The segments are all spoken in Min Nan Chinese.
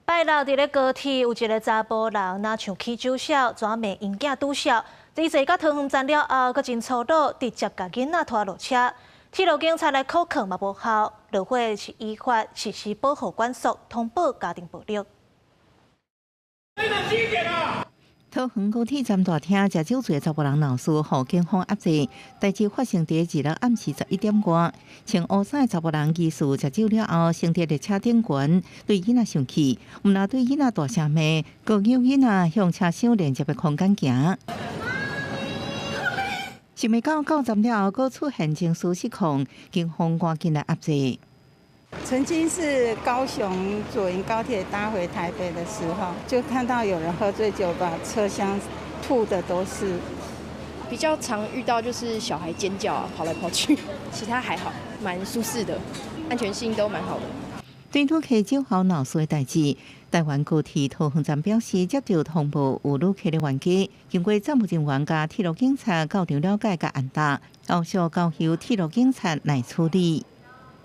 拜六佇咧高鐵有一个查埔人，若像起酒痟，怎罵𪜶囝拄痟。伊坐到桃園站了後，閣真粗魯，直接共囡仔拖落車。鐵路警察來苦勸嘛無效，落尾是依法實施保護管束，通報家庭暴力。幾點啊？桃園高鐵站大廳食酒醉的查埔人鬧事，予警方壓制。代誌發生佇26暗時11點外，穿烏衫的查埔人疑似食酒了後，先佇列車頂懸對囡仔生氣，毋但對囡仔大聲罵，閣搝囡仔向車廂連接的空間行。想袂到到站了後，閣出現情緒失控，警方趕緊來壓制。曾經是高雄左營高鐵搭回台北的時候，就看到有人喝醉酒，把車廂吐的都是。比較常遇到就是小孩尖叫啊，跑來跑去，其他還好，蠻舒適的，安全性都蠻好的。對旅客酒後鬧事的代誌，台灣高鐵桃園站表示接到通報有旅客的冤家，經過站務人員佮鐵路警察到場了解佮按答，後續交由鐵路警察來處理。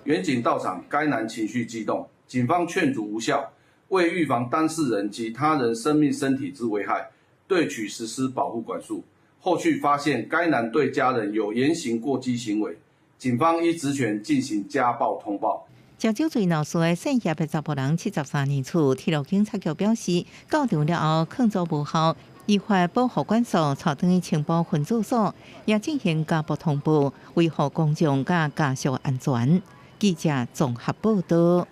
員警到場，該男情緒激動，警方勸阻無效，為預防當事人及他人生命身體之危害，對其實施保護管束。後續發現該男對家人有言行過激行為，警方依職權進行家暴通報。食酒醉鬧事的姓葉的查埔人73年次，鐵路警察局表示，到場了後勸阻無效，依法保護管束，帶轉去青埔分駐所，也進行家暴通報，維護公眾佮家屬安全。記者綜合報道。